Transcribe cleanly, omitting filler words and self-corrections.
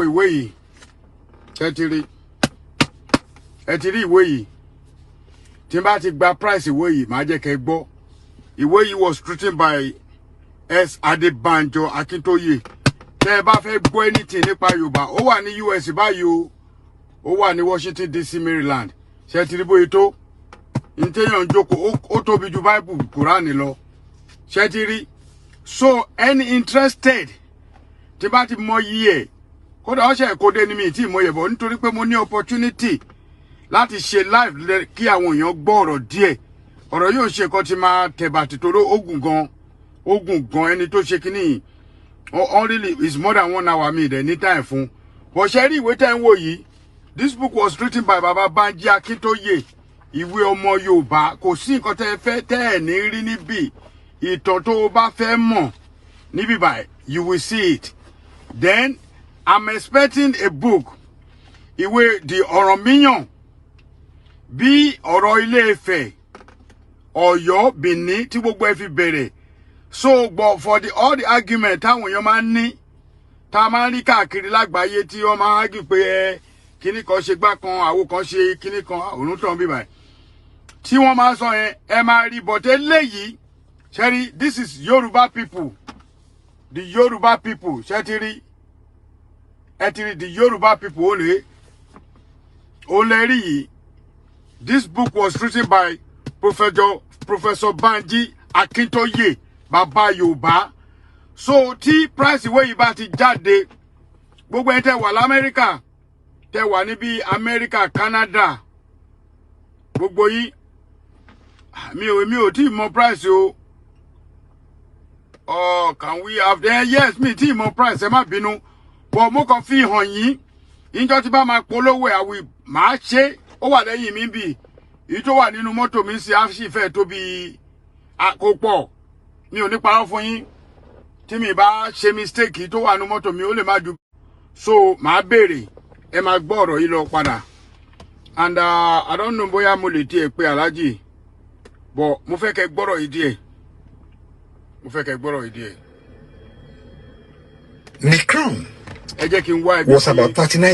Ìwé yìí, ṣé ti rí? Ẹ ti rí ìwé yìí. Tí n bá ti gba price ìwé yìí, màá jẹ́ kẹ́ gbọ́. Ìwé yìí was written by S. Adébánjọ Akíntóyè. Tẹ́ ẹ bá fẹ́ gbọ́ anything nípa Yorùbá, ó wà ní US báyìí o. Ó wà ní Washington DC, Maryland. Ṣé ti rí bóyá tó ntẹ́yàn ń jókòó? Ó tóbi ju Bible, Kùránì lọ. Ṣé ti rí? So any interested, tí bá ti mọ iye ẹ̀, kódà ọ̀ṣẹ̀ kó dé ní mi tí mo yẹ̀ bọ̀, nítorí pé mo ní opportunity láti ṣe live kí àwọn èèyàn gbọ́ ọ̀rọ̀ díẹ̀. Ọ̀rọ̀ yóò ṣe nǹkan tí máa tẹ̀bà tìtorí ogun gan, ogun gan. Ẹni tó ṣe kínní yìí, ó really is more than one hour. Mi dẹ̀ ní time fún bọ̀. Ṣe rí ìwé tẹ́ ń wò yìí? This book was written by Baba Banji Akintoye. Ìwé ọmọ Yorùbá, kò sí nǹkan tẹ́ ẹ fẹ́ tẹ́ ẹ̀ ní rí níbí. Ìtàn tó o bá fẹ́ mọ̀ níbí báyìí, you will see it. Then I'm expecting a book, ìwé the Ọ̀rànmíyàn, bí ọ̀rọ̀ Ilé Ifẹ̀, Ọ̀yọ́, Benin, tí gbogbo ẹ fi bẹ̀rẹ̀. So but for the all the argument táwọn èèyàn máa ń ní, tá a máa ń rí káàkiri lágbàáyé, tí wọ́n máa ń argue pé ẹ kíní kan ṣe gbá kan, àwo kan ṣe kíní kan, òun tó ń bí báyìí tí wọ́n máa sọ yẹn, ẹ máa rí. But eléyìí, ṣẹ́rí, this is Yoruba people, the Yoruba people. Ṣẹ́ ti rí? Ẹ ti rí the Yoruba people. Ó lè rí yìí. This book was written by Professor Banji Akintoye, bàbá Yorùbá. So tí price ìwé yìí bá ti jáde, gbogbo ẹni tẹ́ wà l'Amẹ́ríkà, tẹ́ wà níbi Amẹ́ríkà, Canada, gbogbo yín, mi ò tí ì mọ price o. Oh, can we have there? Yes, mi tí ì mọ price, ẹ má bínú, but mo kàn fi hàn yín. Ìjọ tí bá máa polówó ẹ̀, àwì máa ṣe. Ó wà lẹ́yìn mi bì. Èyí tó wà nínú mọ́tò mi sí àṣìfẹ́ tó bí kò pọ̀. Mi ò ní parọ́ fún yín, tí mi bá ṣe mistake, tó wà nínú mọ́tò mi, ó lè má ju. So màá béèrè. Ẹ máa gbọ́ ọ̀rọ̀ yìí lọ padà. And I don't know bóyá mo lè tiẹ̀ pé Aláàjì, but mo fẹ́ kẹ́ gbọ́rọ̀ yìí díẹ̀. Mo fẹ́ kẹ́ gbọ́rọ̀ yìí díẹ̀. Necron Ẹ jẹ́ kí n wá ibi was about 39